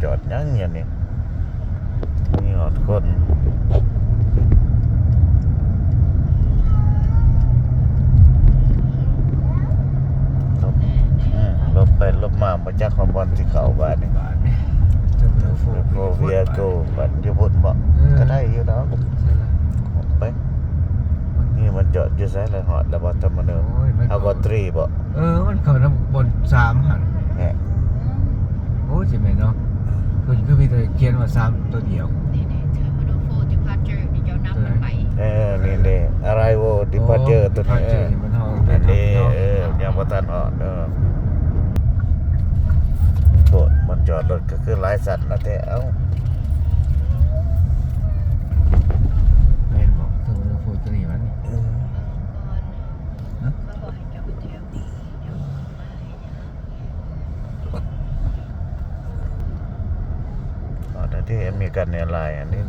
ຈອດຫຍັງຢູ່ນີ້? ມີຮອດຄົນ ຫຼົບ ອືມ ຫຼົບໄປຫຼົບມາ ບໍ່ຈັກວ່າບ່ອນຊິເຂົ້າບາດນີ້. ບາດນີ້ Terminal four ໂກ Via Go ບາດຢູ່ພຸ້ນບໍ? ເອີ ກໍໄດ້ຢູ່ດອກ ໄປ. ນີ້ມັນຈອດຢູ່ໃສລະ? ຮອດແລ້ວບໍ່? Terminal ໂອ້ຍ ມັນ ເຮົາກໍ three ບໍ່? ເອີ ມັນເຂົ້ານຳບ່ອນສາມຫັ້ນແຫຼະ. ໂອ້ ຊິແມ່ນເນາະ ເພິ່ນຄືມີແຕ່ຂຽນວ່າສາມຕົວດຽວ. ນີ້ໆ Terminal four Departure ນີ້ເຈົ້ານຳມັນໄປ. ເອີ ນີ້ເດ້ Arrival Departure ໂອ້ ຕົວນີ້ Departure ເອີ ນີ້ມັນເຮົາໄດ້ ອັນນີ້ ເນາະ ເອີ ຍັງບໍ່ທັນຮອດ ເອີ. ໂອ້ ມັນຈອດລົດກໍຄືຫຼາຍຊັ້ນລະແທ້ ເອົ້າ ແມ່ນບໍ່? Terminal four ຕົວນີ້ຫວານີ້? ເອີ ຮະ? ອໍ ແຕ່ທີ່ American Airlines ອັນນີ້